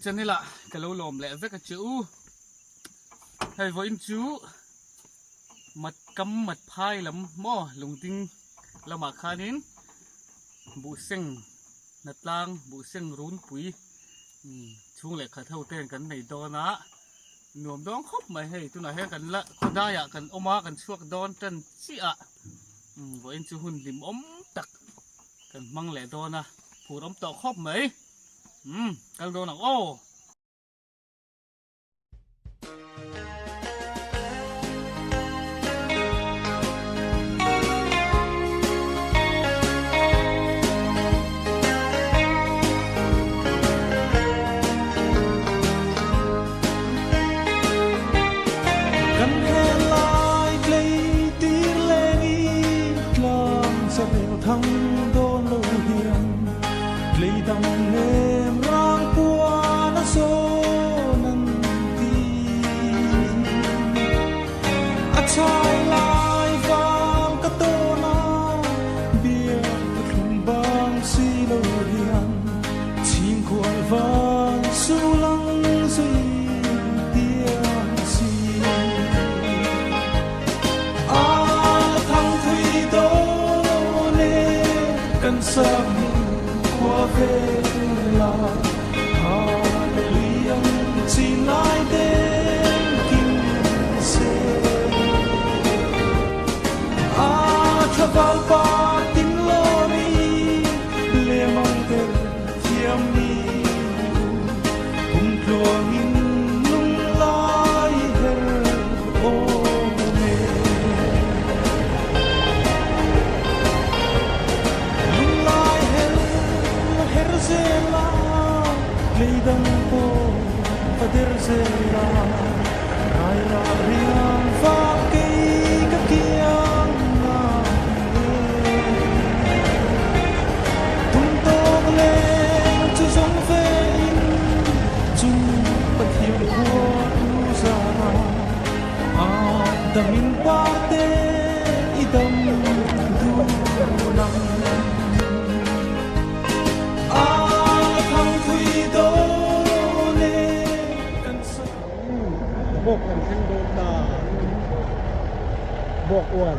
channel ah ka lo lawm leh vek a che u. Hei vawiin chu mat kam mat phai lam maw lungding lamah khanin buhseng hnatlang buhseng runpui chhung leh khat ho ten kan nei dawn a nuam dawn khawp mai hei tunah hian kan la khawdai ah kan awm a kan chhuak dawn tan chiah a vawiin chu hun hlimawm tak kan hmang leh dawn a phur awm tawh khawp mai umm kal dawn ang aw. Kan helai tlei tir leng i tlang zarel thang dawn lo hian tlei dang nem rang puan a zawn an ti. A chhai lai vang ka tawn a, biak ka thlun bang si lo hian chhingkhual van sulang zui tiang si. A thang thui dawn e kan sak hmun khua vela Hallelujah chin lai den kim se. A thlaval pa tin lawri lemang tel thiam mi kum tluang in lunglai her awm e. Lunglai her her zel a, tleidang pawh va der zel a, rairah riang vak kei ka kiang ngang e. Tum tawk leng chu zawng ve in chu Pathian khua tu zan a, a dam in parte i dam dun ang. A thang thui dawn e kan sa. Bawk kan thleng dawn ta. Bawk uan.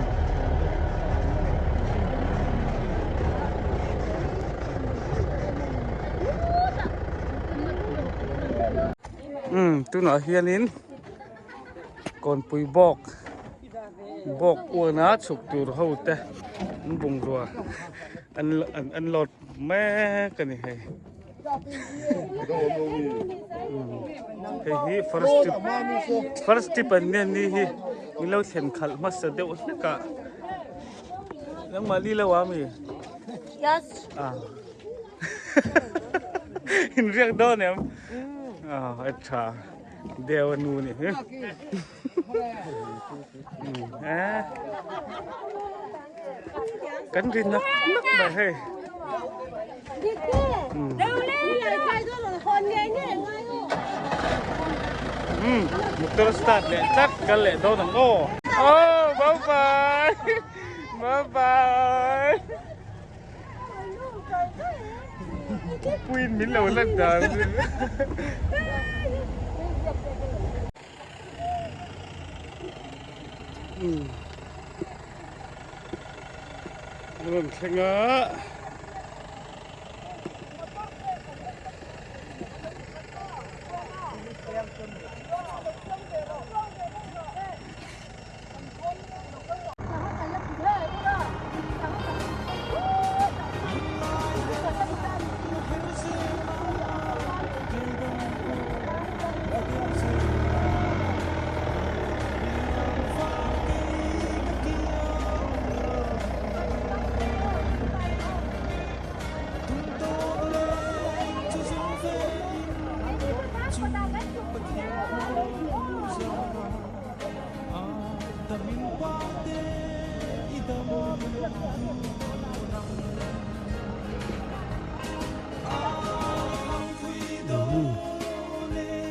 Umm tunah hianin kawnpui bawk bawk uana chhuk tur ho te an bungrua an an load mek a ni hei. Hei hi first trip first trip an nia ni hi min lo thlen khalh hmasa deuh hlek a nangmah li lo a mi Yes. Ah. In riak dawn em? Ah, a tha. Deu a nu ni hi. Eh. Kan ri nak nak mai hei. Motor start leh tlat kal leh dawn ang aw. Oh, bye bye. Bye bye. Puiin min lo lan dan. An rawn thleng a.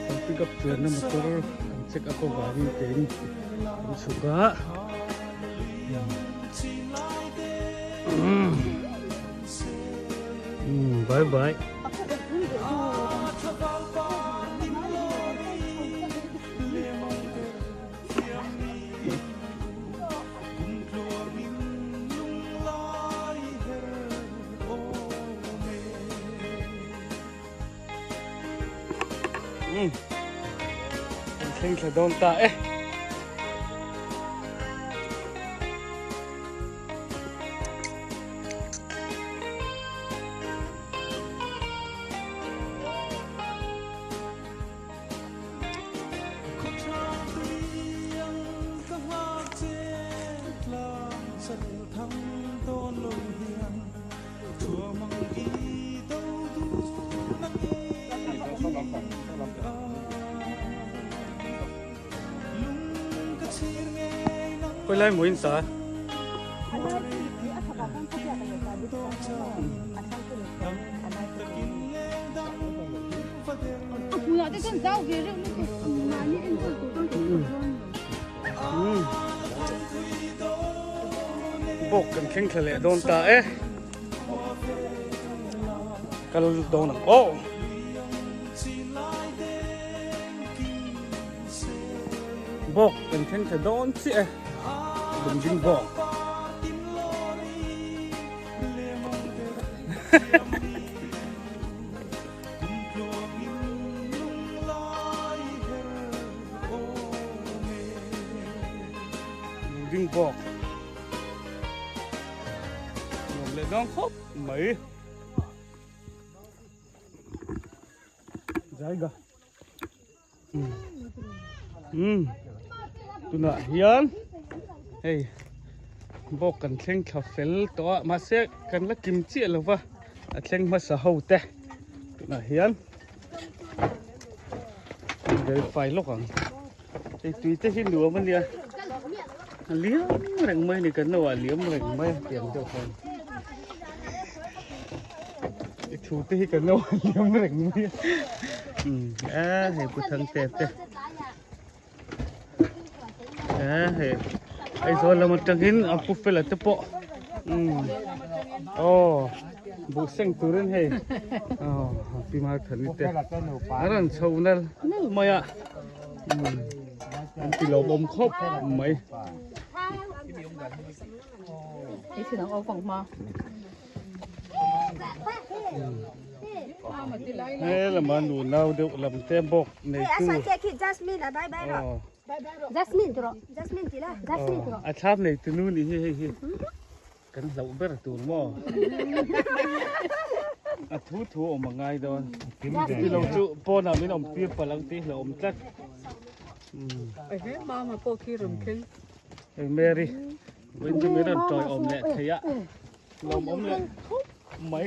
Kan pick up chuanna motor kan check up avangin kein kan chhuk a. Bye bye. Umm kan thleng thla dawn ta e. Khawi lai maw in sa? Bawk kan thleng thla leh dawn ta e. Kal dawn ang aw. Bawk kan thleng thla dawn chiah e. Lungding bawk. Lungding bawk. Nuam leh dawn khawp mai. Jaiga. Umm tunah hian hei bawk kan thleng thla fel tawh a mahse kan la kim chiah lo va a thleng hmasa ho te tunah hian verify lawk ang hei tui te hi nuam a nia a liam reng mai a ni kan lo ah liam reng mai a tiang deuh khan i thu te hi kan lo liam reng mai a umm a hei pu thangte te a hei Aizawl lam atangin a pu fela te pawh umm aw buh seng turin hei aw pi marthani te a rawn chho nal nal mai a umm an ti lawmawm khawp mai. He lama nu nau deuh lam te bawk nei tu a thlap nei tu nu nih hi hei hi kan hlauh ber tur maw a thu thu awm a ngai dawn tilo chu pawnah min awm tir palh ang tih hlauh awm tlat. Hei Mary Vawiin chu min rawn tawi awm leh thei a, lawmawm leh khawp mai.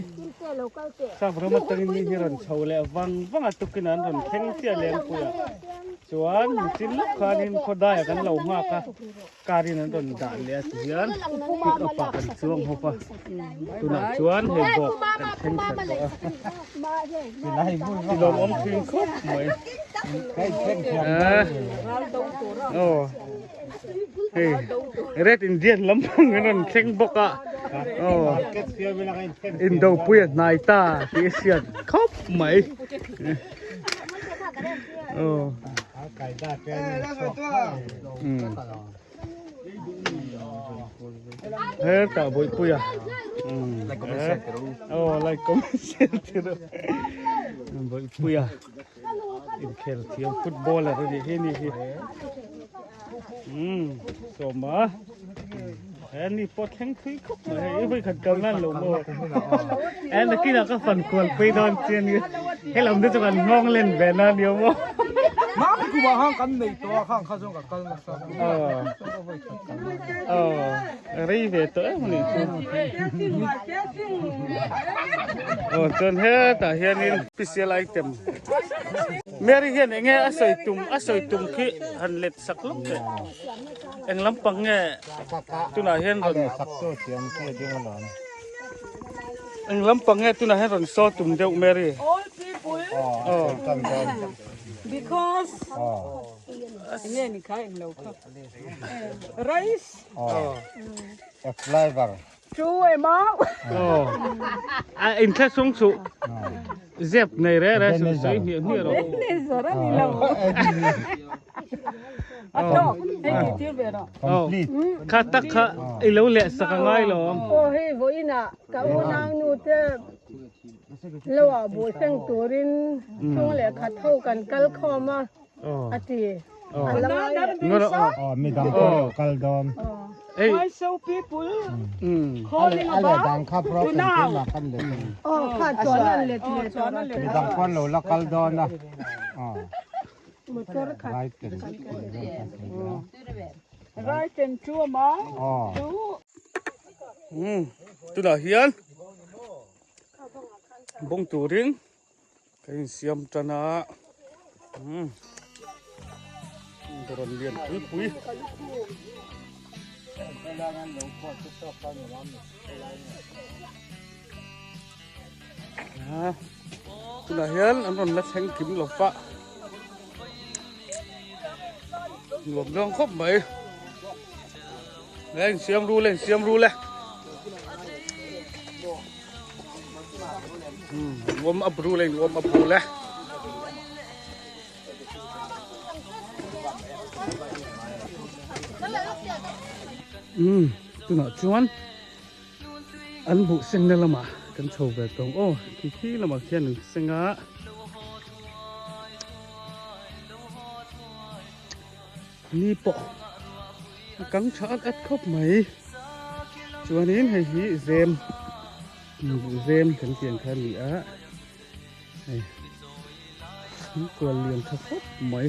Sap ram atangin mi hi rawn chho leh vang vang a, tukin an rawn thleng chiah lengpui ah chuan nichin lawk khanin khawdaiah kan lo nghak a, car in an rawn dah leh a tihian pick up ah kan chuang hawp a, tunah chuan hei bawk kan thleng thla tawh a, ti lawmawm thin khawp mai. Aw. Hei Red Indian lampang an rawn thleng bawk a aw indopui a hnai ta tih a hriat khawp mai aw hetah bawihpuia aw like comment share tih bawihpuia. Inkhel thiam footballer a nih hi ni hi umm sawma he ni pawh thleng thui khawp mai hei i vawi khat kal nan lo maw e nakinah ka fan kual phei dawn che a ni he lam te chu kan nghawng len ve na a ni awm aw Mam kumah khan kan nei tawh a khang kha chuan ka kal nasa aw rei ve tawh em a nih chu aw chuan hetah hianin Special item. Mary hian enge a sawi tum a sawi tum khi han let sak lawk teh. Eng lampang nge tunah hian rawn Eng lampang nge tunah hian rawn saw tum deuh Mary. All people Oh. because enge ni kha eng lo kha rice A flavor. Chu em a. Aw. A in thla sung chu zep nei re re su sui hmiah hmiah rawh. Ne zar a ni lo. A tawk hei ti tir ve rawh. Complete. Kha tak kha i lo leh sak a ngai lo. Aw hei vawiinah ka unau nu te. Lo ah buh seng turin chhung leh khat ho kan kal khawm a a ti. A la ngai leh. Midang pawh lo kal dawn. Aw kha chuan an let leh tawh a. Midang pawh an lo la kal dawn a. Motor khat. Tunah hian bawng turin kan insiam tan a rawn lian pui pui. Tunah hian an rawn la thleng kim lo va nuam dawn khawp mai a insiam rul a insiam rul e warm up rul a in warm up rul e. Tunah chuan An buh sengna lamah kan chho ve tawng aw khi khi lamah khian an seng a ni pawh a kang tha at at khawp mai chuanin hei hi zem buh zem kan tih ang kha a ni a hei an kual lian tha khawp mai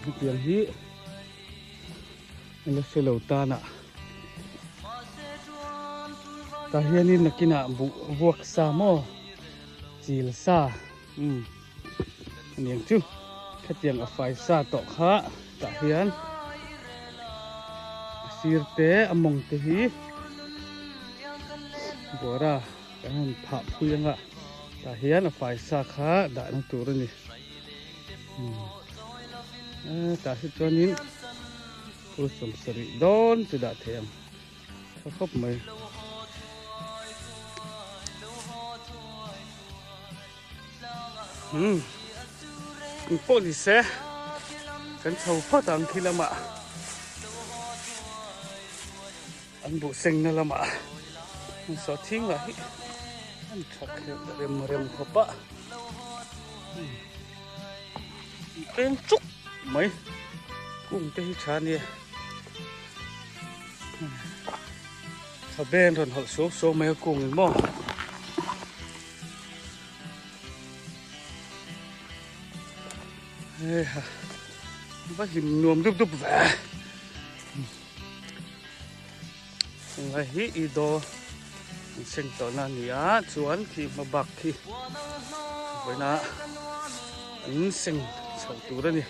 hetiang hi. A la hre lo tan ah tah hianin nakinah buh vuak sa maw chil sa umm aniang chu khatiang a fai sa tawh kha tah hian a sir te a mawng te hi buara kan han phah phui anga tah hian a fai sa kha dahna tur a ni. Tah hi chuanin phur 70 dawn chu dah thei ang tha khawp mai. Umm eng pawh ni se kan chho phawt ang khi lamah an buh sengna lamah an sawhthing lah hi an tha khelh rem rem khawp a. Peng chuk mai kung te hi tha nia tha ben rawn hawlh suau suau mai a kung in maw heiha va hlim nuam dup dup ve Tunlai hi i daw an seng tawhna a ni a chuan khi hma bak khi vawiina an seng chho tur a ni.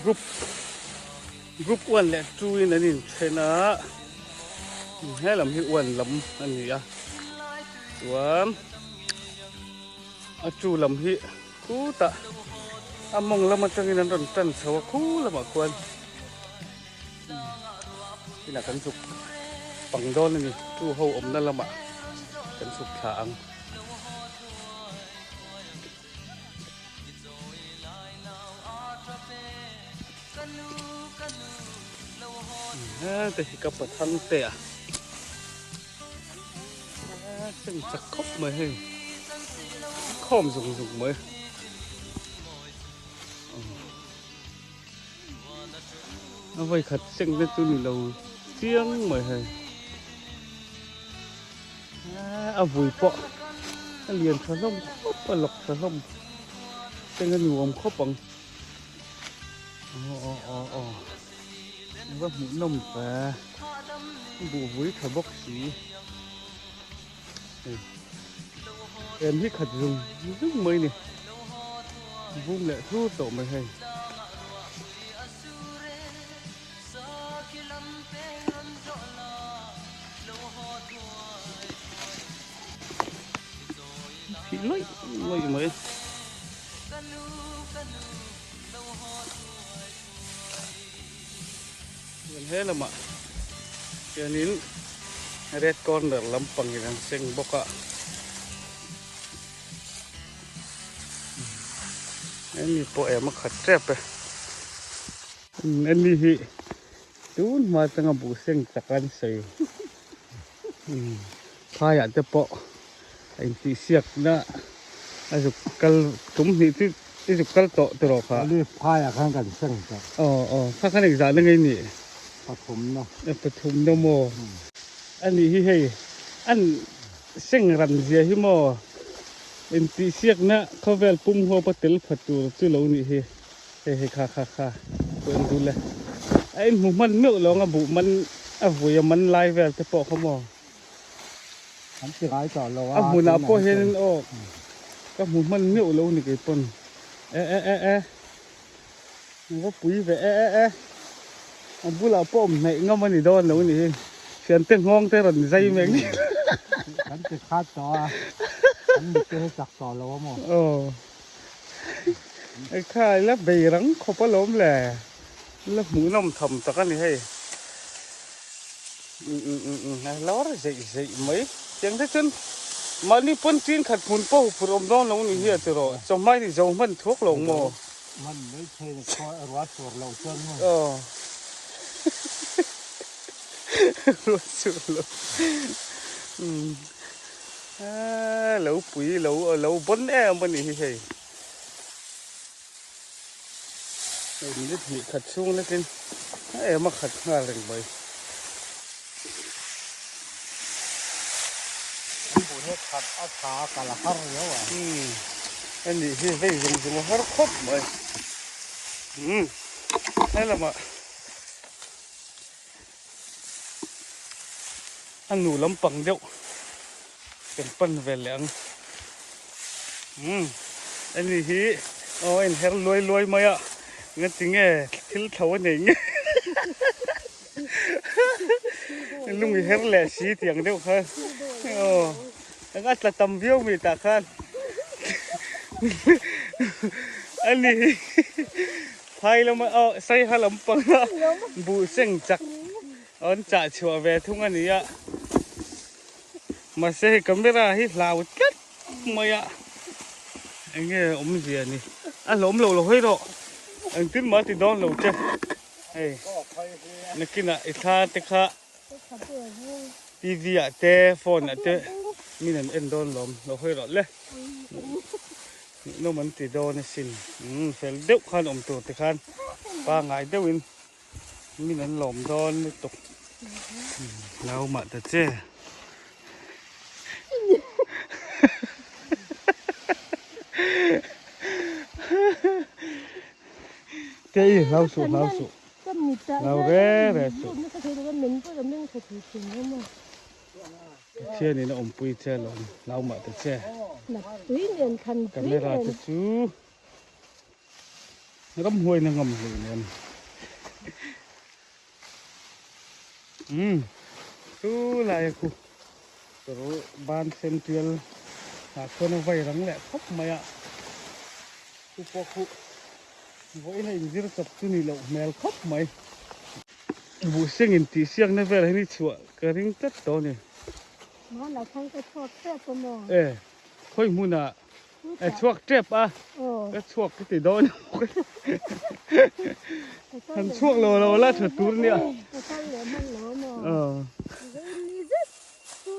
Group group 1 leh 2 in an inthen a he lam hi 1 lam a ni a chuan a 2 lam hi khutah a mawng lam atangin an rawn tan chho a khu lamah khuan inah kan zuk pang dawn a ni 2 ho awmna lamah kan chhuk thla ang. Te hi ka pathang te a seng chak khawp mai hei khawm zung zung mai a vawi khat seng te chu ni lo chiang mai hei a vui pawh a lian tha hlawm khawp a lawk tha hlawm seng a nuam khawp ang aw aw aw aw va hmuh nawm ve buh vui tha bawk si em hi khat zung zung mai ni vum leh thur tawh mai hei. Phih lawih lawih mai. Chuan he lamah hianin red corner lampangin an seng bawk a. Ani pawh em a khat tep e. Ani hi tun hma atanga buh seng chak an sawi. Phaiah te pawh a intihsiakna a zuk kal tum hnih chu i zuk kal tawh tiraw kha. Olive phaiah khan kan seng tawh. Aw aw kha khan engzahna ngei nih? Pathumna. Pathumna maw? Ani hi hei an seng ran zia hi maw intihsiakna khawvel pum huapa tel pha tur chu lo nih hi. Hei hei kha kha kha chu an dul e. A inhmu hman meuh lo ang a buh man a vui a man lai vel te pawh kha maw. An ti ngai tawh lo a. A hmunah pawh hianin aw ka hmu hman meuh lo ni kei pawn. E e e e va pui ve e e e a bulah pawh awm hnaih ngam a ni dawn lo ni hi. Thiante nghawng te rawn zai mek ni. Kan ti khat tawh a. An mit te hi chak tawh lo a maw. Aw. Kha ila bei rang khawp alawm le la hmuhnawm tham tak a ni hei a lawr zeih zeih mai tiang te chuan mahni pawn chin khat hmun pawh huphurh awm dawn lo ni hi a tiraw chawhma in i zo hman thuak lo maw hman mai thei ni khaw ruah sur loh chuan maw aw ruah sur lo umm. Aaa lo pui lo lo bawn em a ni hi hei. Hei minute hnih khat chhung lekin a em a khat nghal reng mai. An buh hi khat a tha a kal a har riau a. Umm a nih hi vei zawng zawng a har khawp mai. Umm helamah. A nu lampang deuh kan pan vel leh ang umm ani hi aw a inher luai luai mai a engati nge thil thlo a nei nge lung i her leh si tih ang deuh kha aw eng a tla tam viau mai tah khan ani hi. Phai lama aw saiha lampanga buh seng chak an chah chhuah ve thung a ni a, mahse hei camera hi hlau tlat mai a, eng nge awmzia ni, a hlawm lo lo hawi rawh, engtin mah ti dawn lo che, hei nakinah i thla te kha TV ah te phone ah te min an en dawn lawm lo hawi rawh le. Hmuhnawm an ti dawn asin. Umm fel deuh khan awm tur te khan pangai deuhin min an lawm dawn lutuk. Hlau mah ta che. Te i hlau suh hlau suh. Hlau re re suh. Pathian in a awmpui che alawm hlau mah ta che. Camera te chu ramhuai na ngam hlei nen. Umm chu lai a khu kawr ban sen tial ah khuan a vai rang leh khawp mai a khu pawh khu vawiin a inzir chawp chu ni loh hmel khawp mai. Buhseng in tih siakna vel hi ni chhuah ka ring tlat tawh a ni. Hmanah khan ka chhuak tep a maw? E, khawi hmunah e chhuak tep a, ka chhuak ka ti dawn a Han chhuak lo lo la tha tur nia. Ka kal leh hman lo a maw? Aw. Ni zet chu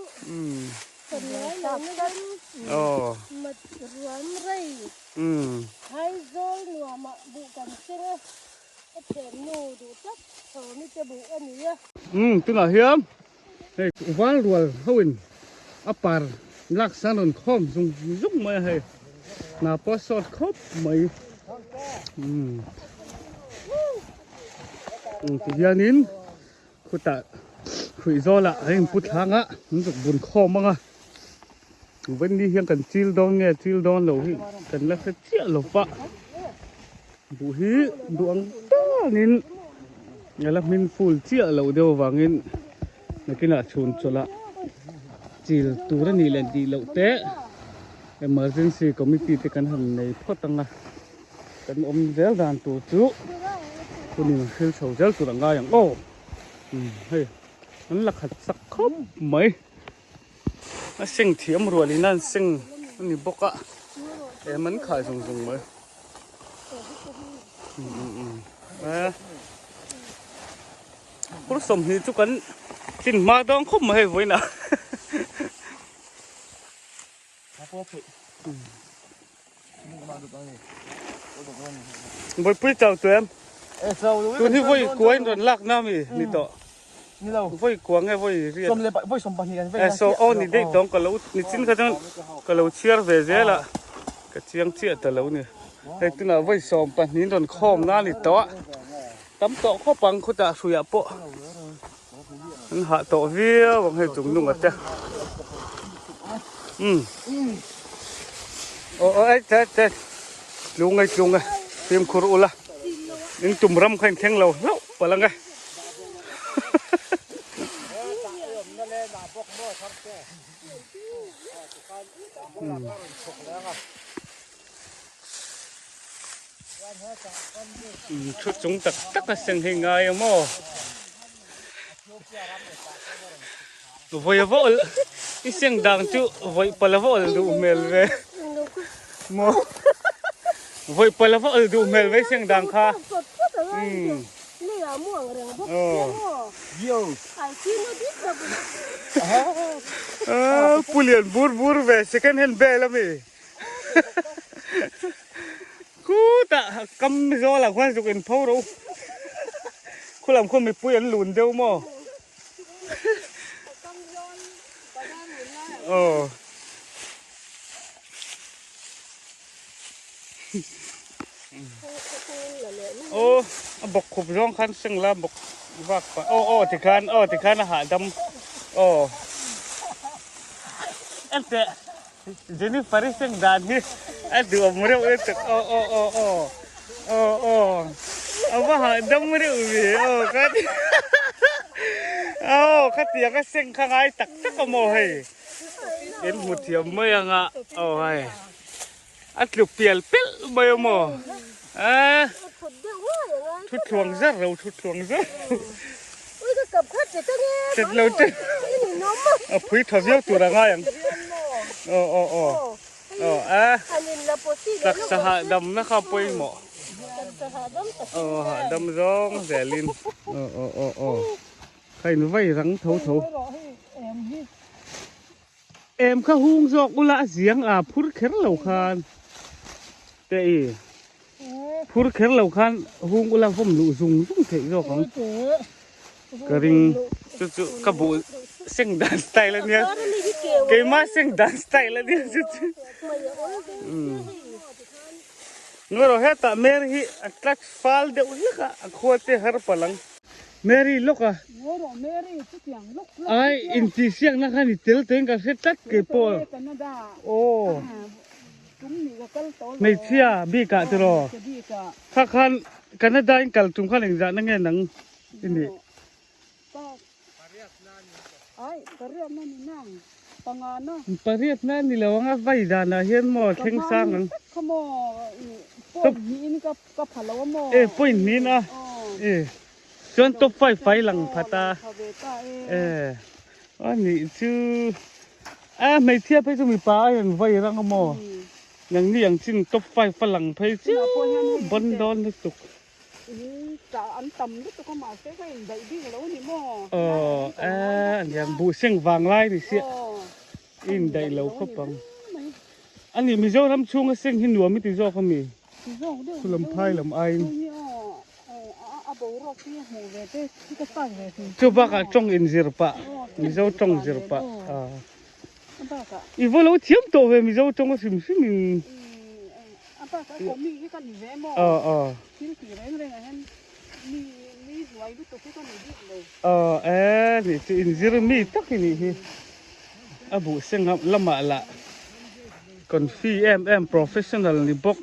kan ngai lo na ram mat ruam rei Aizawl nuamah buh kan seng a. Ka thiannu duh tak Sawmi te buh a ni a. Umm tunah hian hei val rual ho in a par lak san rawn khawm zung zung mai a hei hna pawh a sawt khawp mai umm ti hianin khutah hruih zawlah a inpu thlang a an zuk bun khawm ang a vawiin hian kan chil dawn nge chil dawn lo hi kan la hre chiah lo va. Buh hi duh ang tangin a la hmin full chiah loh deuh avangin nakinah chhun chawlh ah chil tur a nih leh tih loh te emergency committee te kan han nei phawt ang a kan awm zel dan tur chu hunin an hril chho zel tur a ngai ang aw umm hei an la khat sak khawp mai a seng thiam rualin a an seng a ni bawk a em an khai zung zung mai. Phur 20 chu kan tlin hma dawng khawp mai hei vawiinah. Bawihpui chau tu em? Tun hi vawi kua in rawn lak na mi ni tawh. Vawi kua nge vawi riat? Eh so aw ni daih tawng ka lo ni chin kha chuan ka lo chhiar ve zel a ka chiang chiah ta lo ni. Hei tunah vawi 12 in rawn khawm na ni tawh a tam tawh khawp ang khutah hruiah pawh an hah tawh viau ang hei chung nunga te. Umm aw aw ei che che tlung ei tlung e fimkhur ula in tum ram kha in thleng lo hlauh palh ang e. Thu chung tak tak a seng hi ngai a maw? Vawi a vawl i seng dang chu vawi pal a vawl duh hmel ve maw? Vawi pal a vawl duh hmel ve i seng dang kha. Pu lian bur bur ve second hand bel a mi. Khutah kam zawlah khuan zuk in pho ro. Khulam khuan mipui an lun deuh maw? Aw. Aw, a bawk khup zawng khan seng la bawk vak pah. Aw aw tikhan aw tikhan a hahdam. Aw. Enteh. Jennifer i seng dan hi a duhawm reuh e tak aw aw aw aw aw aw a va hahdam reuh ve aw ka ti aw khatiang a seng kha ngai tak tak a maw hei in hmu thiam mai anga aw hei a tlu pial pelh mai a maw a thu thluang zar ro thu thluang zar chet lo chet a phui tha viau tur a ngai ang aw aw aw aw a taksa hahdamna kha pawimawh aw hahdam zawng zelin aw aw aw aw kha in vai rang tho tho Em kha hung zawk ula a ziang a phur kher lo khan te i phur kher lo khan hung ula vawm luh zung zung theih zawk ang ka ring chu chu ka buh seng dan style ania keima seng dan style ania chu chu ngaw hetah Mary hi a clutch fal deuh hlek a a khua te har palh ang. Mary lawk a. Ngawi rawh Mary chutiang lawk lawk. Ai intihsiakna khan i tel teng ka hre tlat kei pawh. Canada. Aw. Tum nih ka kal tawh lo. Hmeichhia bik ah tiraw. Hmeichhia bik ah. Kha khan Canada in kal tum khan engzahna nge nang i nih. Ai pariatna ni nang pangana. Pariatna ni lo anga vai danah hian maw thleng sang ang. Kha maw point hnihin ka Ka pha lo a maw? E point hnin a. E chuan top 5 fai lang phat a. E a nih chu a hmeichhia phei chu mipa a hian vai rang a maw? Nang ni ang chin top 5 a lang phei chu bon dawn lutuk. An tam lutuk a mahse ka indaih bik lo a ni maw? Aw a aniang buhseng vanglai ni sia i indaih lo khawp ang. A nih Mizoram chhunga seng hi nuam i ti zawk a mi? Chulam phai lam aiin. Chu bakah tawng inzir pah, Mizo tawng zir pah. I va lo thiam tawh ve Mizo tawng a hrim hrim in. Aw aw. Aw e nih chu inzir mi tak i nih hi. A buh seng lamah lah confi em em professional ni bawk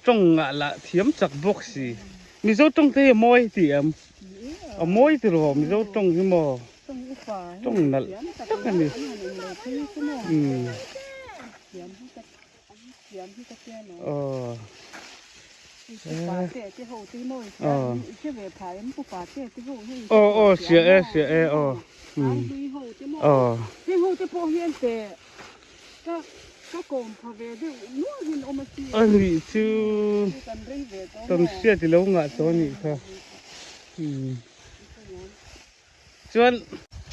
tawng ngah lah thiam chak bawk si Mizo tawng te hi a mawi tih em a mawi ti rawh Mizo tawng hi maw tawng nalh tak a ni umm aw aw aw hria e hria e aw umm aw. Ka kawm pha ve deuh nual hin awm a si. A nih chu Kan rei ve tawh maw? Tawnhriat i lo ngah tawh a nih kha. Chuan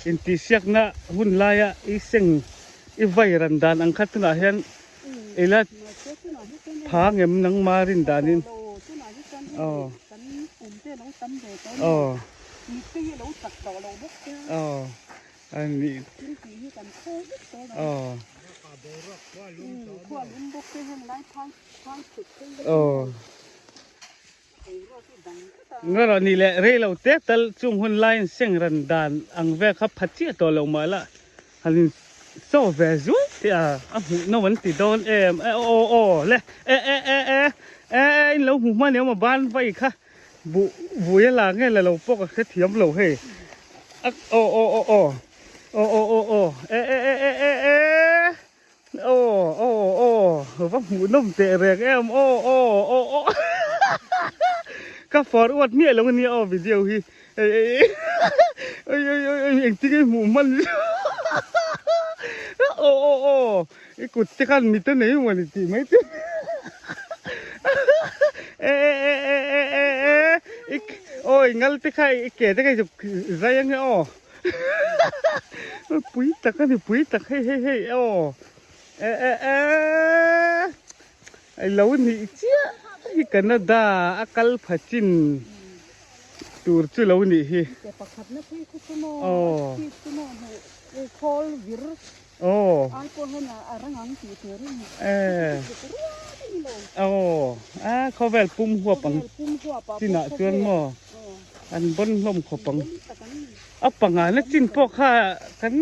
intihsiakna hun laia i seng i vai ran dan ang kha tunah hian i la pha ngem nangma rin danin. Aw. Aw. Aw. A nih. Aw. Aw. Ngarawh ni leh rei lo te tal chung hun laiin seng ran dan ang vel kha pha chiah tawh lo mah la han in chaw ve zuai teh a, a hmuh no an ti dawn em e aw aw le e e e e e e in lo hmu hman em a ban vai kha buh vui a la nge la lo pawh ka hrethiam lo hei a aw aw aw aw aw aw aw aw e e e e e e. Aw aw aw va hmuh nawm teh reng em aw aw aw aw ka forward miah lo ania aw video hi ei ei ei oi oi oi oi engtin nge hmuh hman aw aw aw i kut te khan mit a nei maw ni tih mai te e e e e e e e i awi ngal te kha i ke te kha i zuk zai ange aw. Pui tak a ni pui tak hei hei hei aw e e e ai lo nih chiah hi Canada a kal pha chin tur chu lo nih hi pakhat na phei khu chu maw speed chu maw hmuh khawl vir aw ai pawh hian a rang ang tih tur in e aw a khawvel pum huap ang chinah chuan maw An bawn hlawm khawp ang. A pangana chin pawh kha kan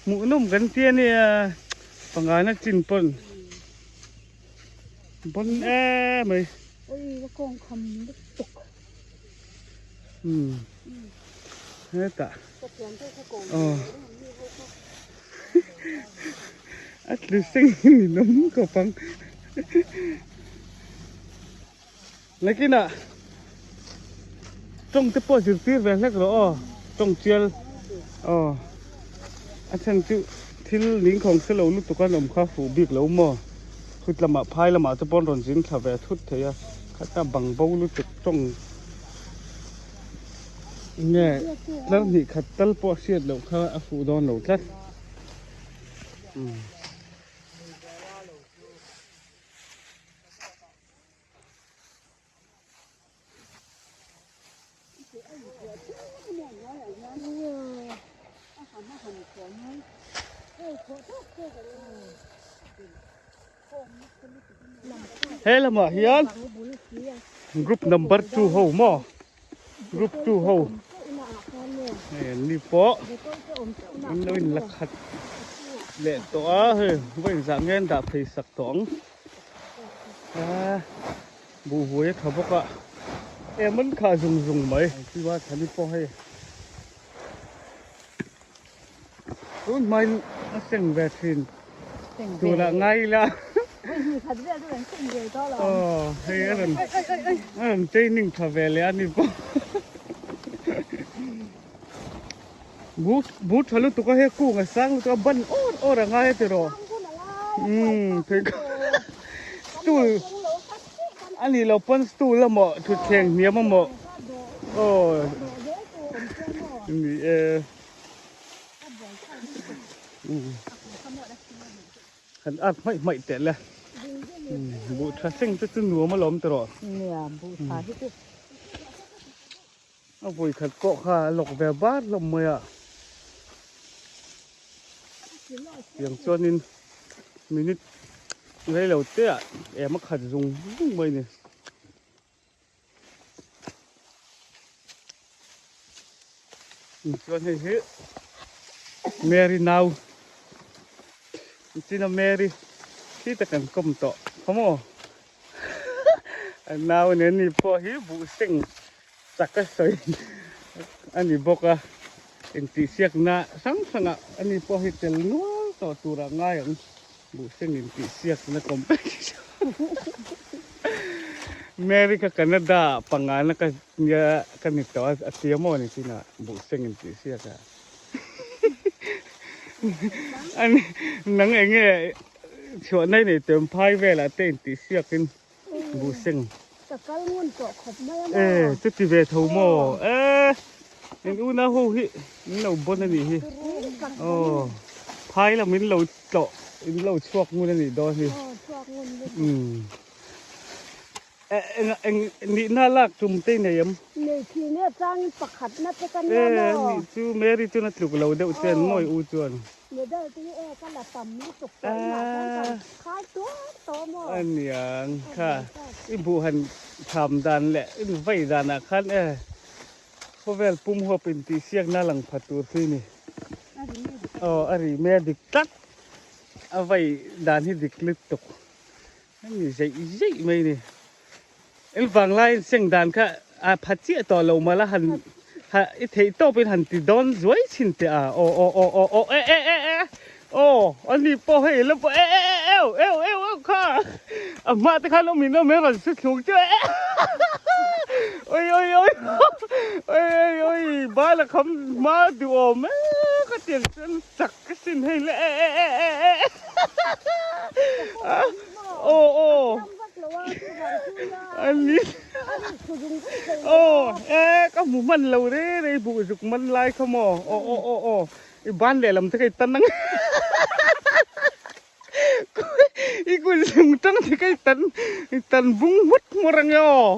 hmuhnawm kan ti a nia pangana chin pawn bawn em mai. Oi ka kawng kham lutuk. Umm hetah aw a tlu seng ni lawm khawp ang. Nakinah tawng te pawh zirtir ve hlek rawh aw tawng chial aw a chhan chu thil ningkhawng se lo lutuk an awm kha fuh bik lo maw khut lamah phai lamah te pawh an rawn zin thla ve thut thei a khata bang bo lutuk tawng nge tlar hnih khat tal pawh hriat loh kha a fuh dawn lo tlat umm. He lamah hian group number 2 ho maw group 2 ho hei an ni pawh an lo in la khat leh tawh a hei vawi inzah nge an dah phei sak tawh ang. A buh vuai a tha bawk a em an khah zung zung mai chu a thani pawh hei tun hmain a seng ve thin tunah ngai ila aw hei a rawn a rawn training tha ve leh a ni pawh buh buh tha lutuk a hei kung a sang lutuk a ban awr awr a ngai a tiraw umm pheikhawk stool a nih loh pawn stool amaw thutthleng hniam amaw aw ni e han at hmaih hmaih teh le buh tha seng te chu nuam alawm tiraw nia buh tha hi chu. A vawi khat pawh kha a lawk ve bar hlawm mai a, tiang chuanin minute rei lo te ah em a khat zung zung mai a ni. Chuan hei hi Mary nau China Mary khi ta kan kawm tawh kha maw. A nau nen ni pawh hi buh seng chak a sawi a ni bawk a intihsiakna hrang hrangah a ni pawh hi tel nual tawh turah ngai ang buh seng intihsiakna competition Mary kha Canada ah pangana ka nia ka ni tawh a a tia maw ni chinah buh seng intihsiak ah a ni nang eng nge. Chhuah nei nei tem phai velah te intih siakin buh seng. Ka kal ngun tawh khawp mai a maw? E, chuti ve tho maw? E, in unau ho hi in lo bawn a nih hi. Aw, phai lam in lo tlawh, in lo chhuak ngun a nih dawn hi. Aw, chhuak ngun lutuk. Umm. Eng eng nihna lak tum te i nei em? Nei thin e, changin pakhatna te ka nia maw? E, nih chu Mary chuan a tluk lo deuh che an mawi u chuan. Medal te hi e ka la tam lutuk tawh inah khan ka khai tuar tawh maw? A niang kha, i buh han tham dan leh i vai danah khan e khawvel pum huap intihsiakna lang pha tur khi ni. Aw a ri me dik tlat, a vai dan hi dik lutuk. Hemi zeih zeih mai ni. In vanglaiin seng dan kha a pha chiah tawh lo mala han ha i theih tawpin han ti dawn zuai chhin teh a aw aw aw aw aw e e e e aw ani pawh hei la pawh e e e eu eu eu eu kha a hma te khan awm in awm e rawn su thluk chu e oi oi oi oi oi oi bala kham hma duhawm e ka tiang chuan chak ka sin hei le e e e e e Aw aw ani aw e ka hmu hman lo re re buh zuk man lai kha maw aw aw aw aw i ban lehlam te kha i tan ang i kun zung tang te kha i tan i tan bung hmut hmur ang e aw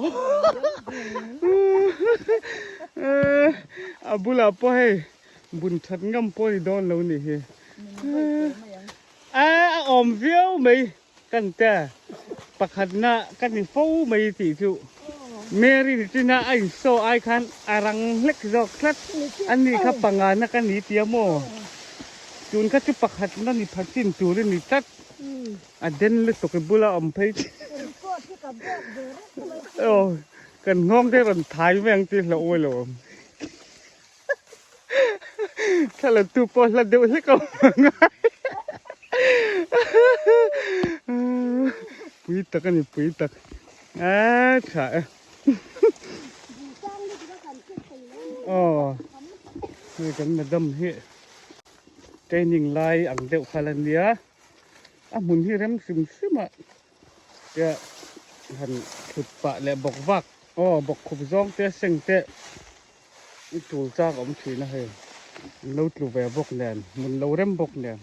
a bulah pawh hei bun that ngam pawh ni dawn lo nih hi. A a awm viau mai kan te pakhatna ka ni fo mai tih chu Mary ni china a in saw ai khan a rang hlek zawk tlat a ni kha pangana ka ni tia maw tun kha chu pakhatna ni pha chin tur i ni tlat a den lutuk i bula awm phei chu aw kan nghawng te rawn thai mai ang tih hlauh awilo awm. Thla tu pawh hla deuh hlek a awm angai. Pui tak a ni pui tak. A tha e. Aw hei kan madam hi training lai ang deuh kha la nia. A hmun hi rem hrim hrim a tia han thut pah leh bawk vak aw bawk khup zawng te seng te. I tul chak awm thin a hei an lo tlu ve bawk nen hmun lo rem bawk nen.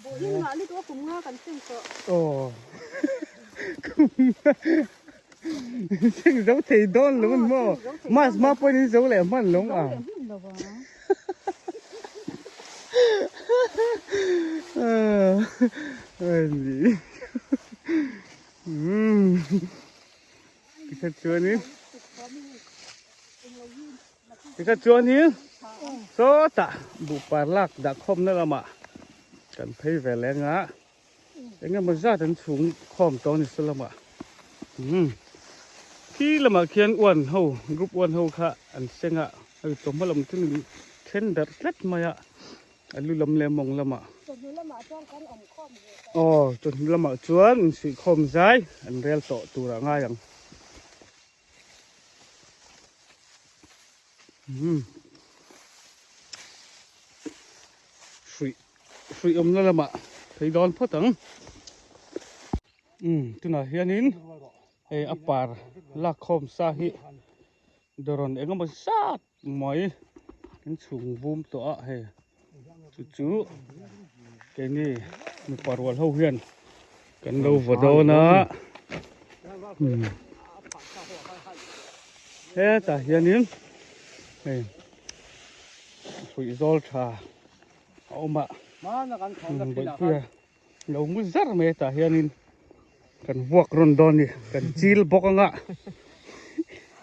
Buhin ngah lutuk a kum nga kan seng tawh. Aw kum nga seng zo thei dawn lo an maw mas ma pawhin in zo leh hman lo ang. Zo leh hman lo ang. Ani. Umm tikha chuanin tikha chuanin sawtah buhpar lak dah khawmna lamah kan phei ve leng a eng emaw zat an chhung khawm tawh a ni saw lamah umm khi lamah khian uan ho group uan ho kha an seng a hei chawhma lam chu ni then darh tlat mai a. A lu lam leh mawng lamah. Chawhnu lamah chuan kan awm khawm ve tawh. Aw, chawhnu lamah chuan insuih khawm zai an rel tawh tur ah ngai ang. Umm. Hruih, hruih awmna lamah phei dawn phawt ang. Umm, tunah hianin hei a par lak khawm sa hi dawrawn engemaw zat mai kan chhung vum tawh a hei chu chu keini mipa rual ho hian kan lo vaw dawn a hetah hianin hei hruih zawl tha a awm a bawihpuia lo mu zar mai tah hianin kan vuak rawn dawn ni kan chil bawk anga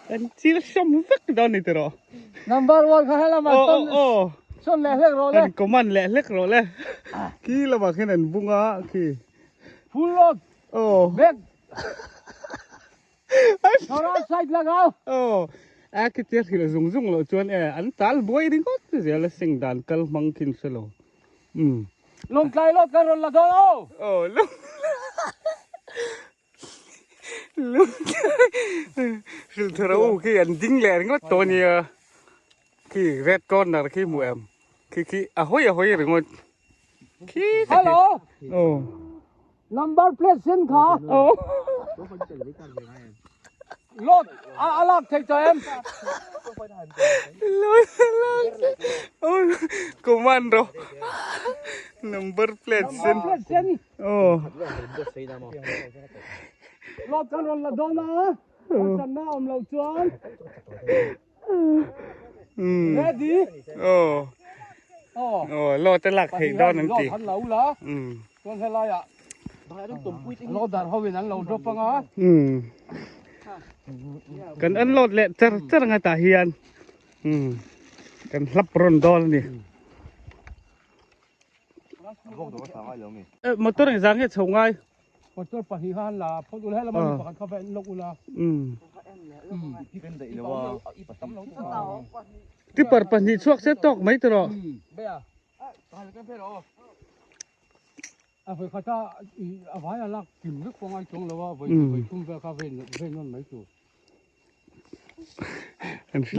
kan chil sawm vek dawn ni tiraw number 1 kha helama oh oh sawn leh hlek rawh le kan command leh hlek rawh le khi lamah khian an bung a khi full load oh back Sawrah side lak au. Oh, a khi tia hrilh zung zung loh chuan e an tal buai ringawt zel a sing dan kal hmang khin hre lo. Um. Lawngtlai lawt kan rawn la dawn au. Oh, lawng lawngtlai hrilh thar u khi an ding leh ringawt tawh nia. Khi red corner khi hmu em. Khi khi a hawi a hawi ringawt. Khi Hello. Oh. Number plate sen kha. Oh. Load a a lak thei tawh em? Load a lak thei. Oh, command ro. Number plate sen. Number plate sen. Oh. Load kan rawn la dawn a. Harsatna awm loh chuan. Ready? Oh. Oh. Oh, load a lak theih dawn an ti. Load han la ula. Chuan helaiah loader hoin an lo drop anga. Kan unload leh char char anga tah hian kan hlap rawn dawn a ni. Motor engzah nge chho ngai? Motor pahnih kha han la phawt ula helama mi pakhat kha va en lawk ula. Tipper pahnih chhuak se tawk mai tawh. A vawi khata a vai a lak kim vek pawh ngai chuang lo a, vawi thum vel kha vein nawn mai tur.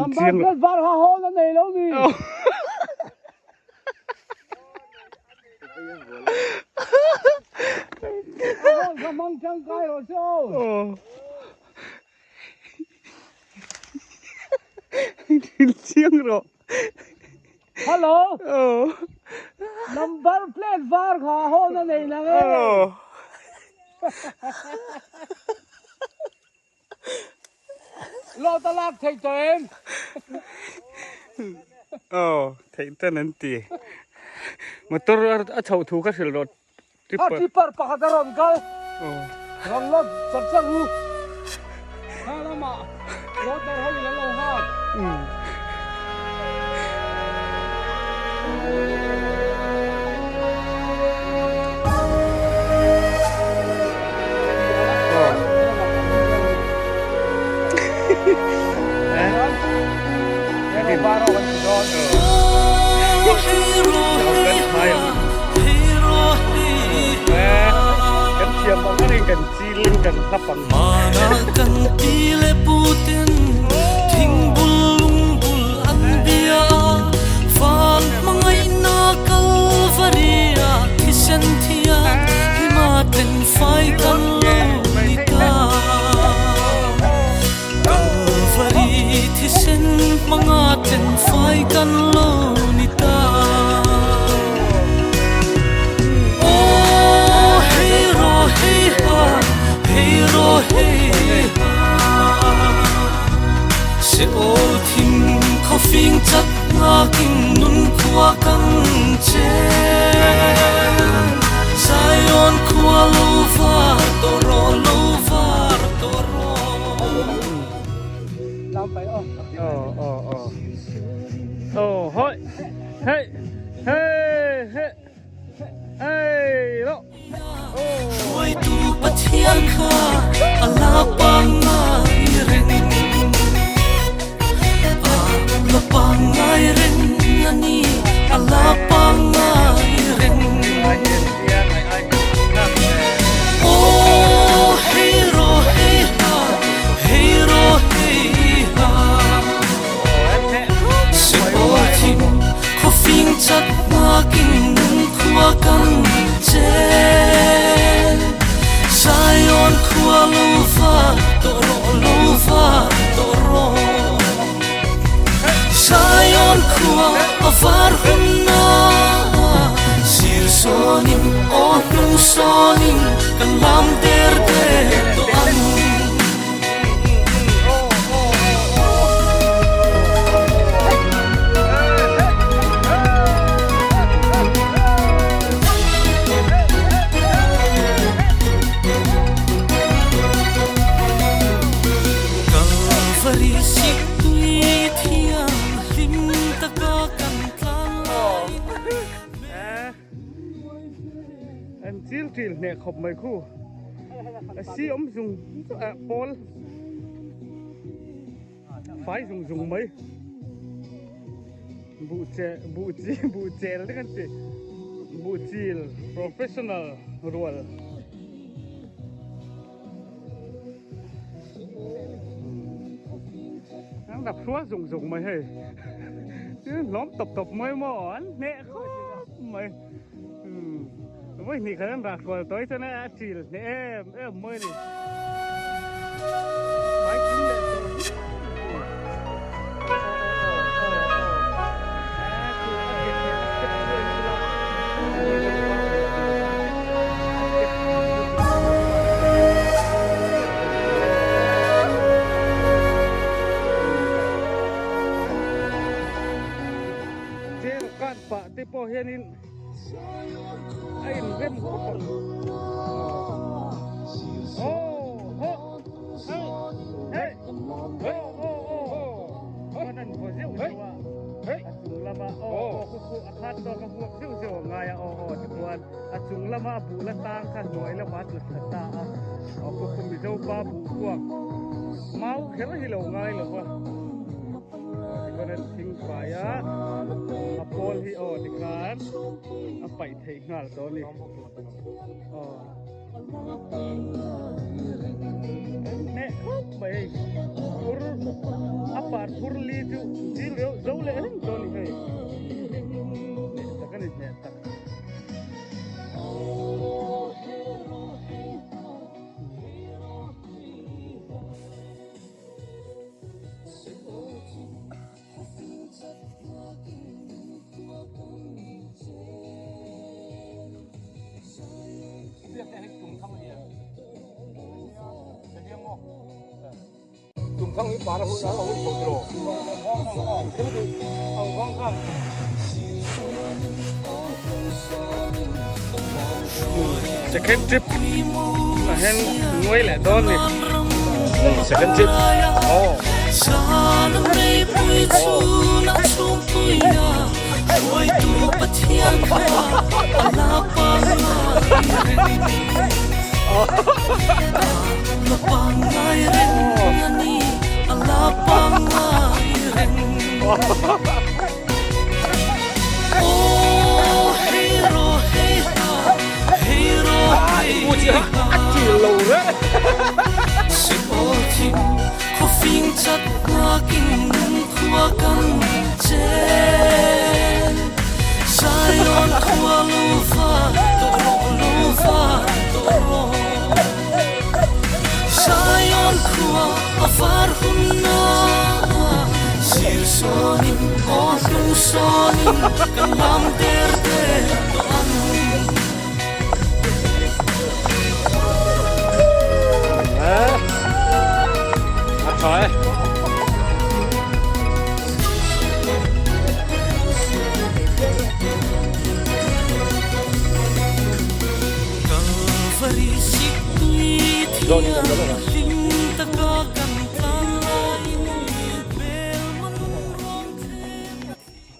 Number plate var kha hawn a nei lo ni. A hawn kha hmang tangkai rawh se aw. Thil chiang rawh. Hello. Number plate var kha hawn a nei nang e. Lawt a lak theih tawh em? Aw, theih tan an ti. Motor a chhoh thu ka hrilh rawh. Tipper. Ha, tipper pakhat a rawn kal. Rawn lawt chak chak u. Kha lamah lawt dar ho in an lo nghak. An chil ṭil hneh khawp mai khu. A si awm zung ah pawl fai zung zung mai. Buh che buh chi buh chel te kan ti. Buh chil professional rual. An dap hrual zung zung mai hei. Hlawm tawp tawp mai maw an hneh khawp mai. Vawi hnih khat an rak hrual tawi chuan a chil hneh em em mai a ni. Kan pah te pawh hianin a inrem khawp ang. A chung lama a buh la tang kha hnuai lamah a tlu thla ta a, aw khu khu Mizo pa buh kuak mau kher hi lo ngai lo va, aw tikhawn an thing fai a, a pawl hi aw tikhan a paih theih nghal tawh a ni. Aw. Hneh khawp mai hei phur a par phur li chu zil reuh zo leh reng tawh a ni hei hneh tak a ni hneh tak. Second trip a hen nuai leh dawn ni. Second trip. Oh.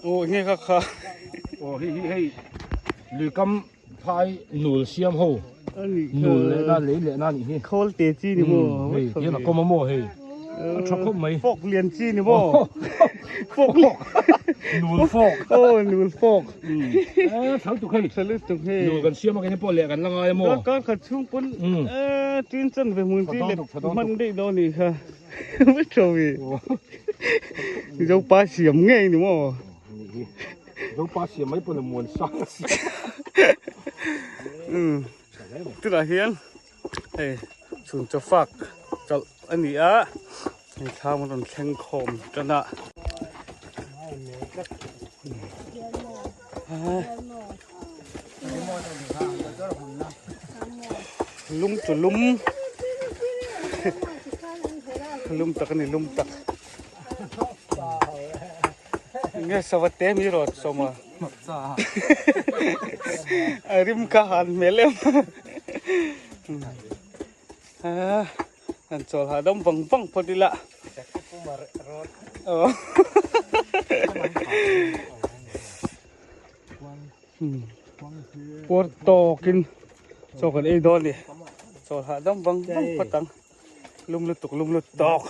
Aw nge kha kha. Aw hi hi hei luikam phai nul siam ho nul leh na lei leh na nih hi. Khawl te chi ni maw. Hei hian a kawm a maw hei. A tha khawp mai. Fawk lian chi ni maw. Fawk nul fawk. Aw nul fawk. Eh thal tuk hei. Thal tuk hei. Nul kan siam a kei pawh leh kan la ngai a maw. Kar khat chhung pawn eh tin chan ve hmun chi leh hman daih dawn nih kha. Vek tho mi. Zopa siam ngei ni maw. Zopa siam mai pawn a muan sang a siam. Tunah hian hei chhun chaw fak chawlh a ni a, hei thlam a rawn thleng khawm tan a. Lum chu lum lum tak a ni lum tak nge sava te mi rawt sawm a a rim kha han hmel em a han chawl hahdam vang vang phawt ila aw Puar tawkin chaw kan ei dawn a ni chaw hahdam vang vang phawt ang lum lutuk lum lut tawk.